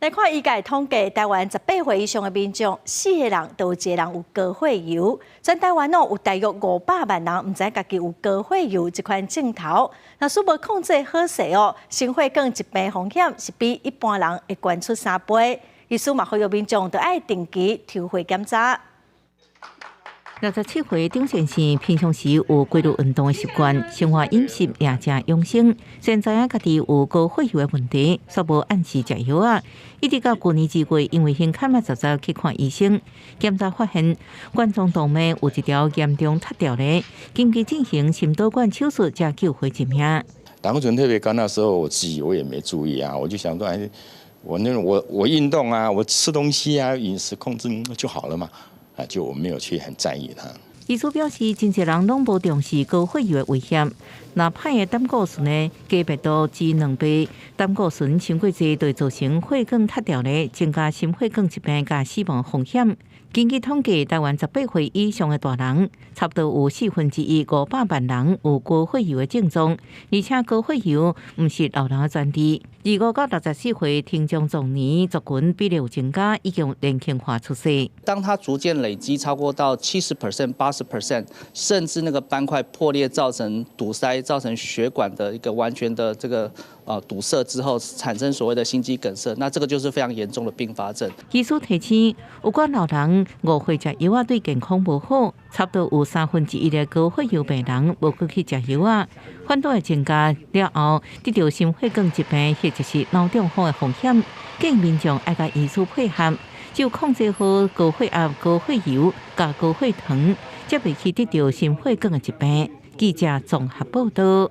來看醫界統計，台灣18歲以上的民眾，四個人就有一個人有高血油。全台灣哦有大約500萬人毋知家己有高血油這款症頭。若是無控制好勢哦，心血管疾病風險是比一般人會懸出3倍。醫師嘛呼籲民眾著愛定期抽血檢查。67歲張先生平常時有規律運動的習慣，生活飲食也誠養生。雖然知影家己有高血油的問題，卻無按時食藥仔。一直到舊年2月，因為胸坎仔雜雜去看醫生，檢查發現冠狀動脈有一條嚴重塌掉咧，緊急進行心導管手術，才救回一命。膽固醇特別高那時候，我自己我也沒注意啊，我就想說，哎，我那我我運動啊，我吃東西啊，飲食控制就好了嘛。啊，就我沒有去很在意它。醫師表示，真濟人攏無重視高血油的危險。若歹的膽固醇呢，加密度至2倍，膽固醇傷過濟，就會造成血管塌掉咧，增加心血管疾病佮死亡風險。根據統計，台灣18歲以上的大人，差不多有1/4500萬人有高血油的症狀，而且高血油毋是老人的專利。25到64歲青壯壯年族群比例有增加，已經有年輕化趨勢。當它逐漸累積超過到70%、80%，甚至那個斑塊破裂造成堵塞，造成血管的一個完全的這個堵塞之後，產生所謂的心肌梗塞，那這個就是非常嚴重的併發症。醫師提醒，有關老人誤會食藥仔對健康無好，差不多有1/3的高血油病人無閣去食藥仔，反倒會增加了後得著心血管疾病或者是腦中風的風險。建議民眾愛佮醫師配合，只有控制好高血壓、高血油佮高血糖，才袂去得著心血管的疾病。記者綜合報道。